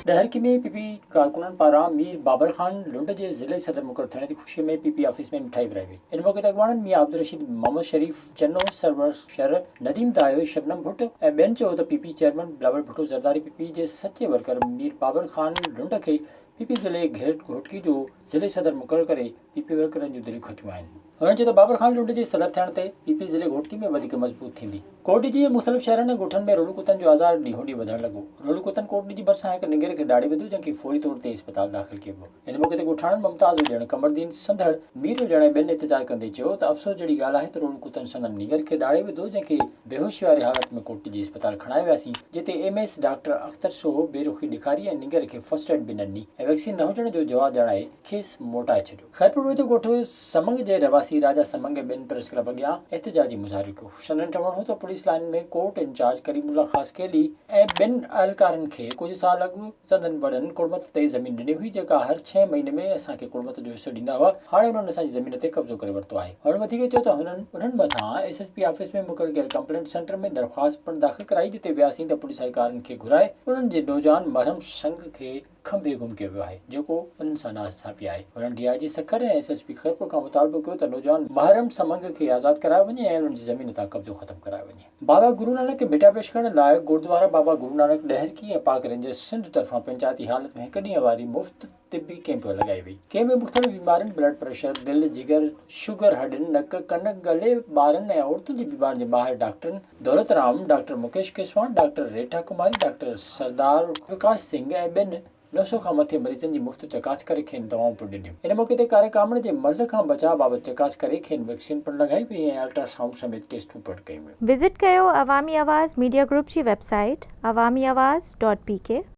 Daharki ۾ P P ڪارڪنن پاران مير بابر خان لنڊ جي ضلعي صدر مقرر ٿيڻ تي خوشي ۾ پي پي آفيس ۾ مٺائي ورهائي وئي. ان موقعي تي اڳواڻن ميان عبدالرشيد، محمد شريف چنو، سرور شر، نديم دايو، شبنم ڀٽ ۽ ٻين چيو ته P P chairman Bilawal Bhutto Zardari P P جي سچي ورڪر مير بابر خان لنڊ کي پي پي ضلعي گهوٽڪي جو ضلعي صدر مقرر ڪري پي پي ورڪرن جون دليون کٽيون آهن. هنن چيو ته بابر خان لنڊ جي صدر ٿيڻ تي پي پي ضلعي گهوٽڪي ۾ وڌيڪ مضبوط ٿيندي. ڪوٽ جي مختلف شهرن ۽ ڳوٺن ۾ رولو ڪتن جو آزار ڏينهون ڏينهن وڌڻ لڳو. رولو ڪتن ڪوٽ جي ڀرسان هڪ ننگر کي ڏاڙهي وڌو جنهن کي فوري طور تي اسپتال داخل ڪيو ويو. ان موقعي تي ڳوٺاڻن ممتاز اڄڻ، قمردين سنڌڙ، مير اڄڻ ۽ ٻين احتجاج ڪندي چيو ته افسوس جهڙي ڳالهه آهي ته رولو ڪتن سندن نينگر کي ڏاڙهي وڌو جنهن کي بيهوشي واري حالت ۾ ڪوٽ جي اسپتال کڻائي وياسين جتي M S doctor Akhtar Soho بي رخي ڏيکاري ۽ نينگر کي فرسٽ ايڊ به نه ڏني ۽ ويڪسين نه هجڻ جو جواز ڄاڻائي کيس موٽائي ڇڏيو. خيرپور ويجهو ڳوٺ سمنگ جي رهواسي راجا سمنگ ۽ ٻين پريس ڪلب اڳيان احتجاجي مظاهرو ڪيو. سندن چوڻ هو ته police line ۾ court incharge Karim Ullah Khaskheli ۽ ٻين اهلڪارن کي ڪجهه سال اڳ سندن وڏن ڪڙمت تي زمين ڏني هئي جيڪا هر ڇهين مهيني ۾ اسان کي ڪڙمت جو حصو ڏيندا هئا هاڻي انهن اسان جي زمين تي قبضو ڪري ورتو آهي. هنن وڌيڪ چيو ته هنن انهن مٿان ايس ايس پي آفيس ۾ مقرر ڪيل ڪمپلينٽ سينٽر ۾ درخواست پڻ داخل ڪرائي جتي وياسين ته پوليس اهلڪارن کي گهرائي انهن جي نوجوان محرم سنگ کي کنڀي گم ڪيو ويو آهي جيڪو انهن سان ناانصافي آهي. هنن D I G Sukkur ۽ S S P Khairpur کان مطالبو ڪيو ته نوجوان محرم سمنگ کي آزاد ڪرايو وڃي ۽ انهن جي زمين تان قبضو ختم ڪرايو وڃي. بابا گرو نانڪ کي ڀيٽا پيش ڪرڻ لاء گوردوارا بابا گرو نانڪ ڏهرڪي ۽ پاڪ رينجرز سنڌ طرفان پنچائتي حالت ۾ هڪ ڏينهن واري مفت طبي ڪئمپ لڳائي وئي. ڪئمپ ۾ مختلف بيمارين بلڊ پريشر، دل، جگر، شگر، هڏين، نڪ، ڪن، ڳلي، ٻارن ۽ عورتن جي بيمارين جي ماهر ڊاڪٽرن Daulat Ram, doctor Mukesh Keswani, doctor Rita Kumari, doctor Sardar Prakash Singh ۽ ٻين 900 کان مٿي مريضن جي مفت چڪاس ڪري کين دوائون پڻ ڏنيون. ان موقعي تي ڪاري ڪامڻ جي مرض کان بچاء بابت چڪاس ڪري کين ويڪسين پڻ لڳائي وئي ۽ الٽرا سائونڊ سميت ٽيسٽون پڻ ڪيون ويون. وزٽ ڪيو عوامي آواز ميڊيا گروپ جي website Awami Awaz dot P K.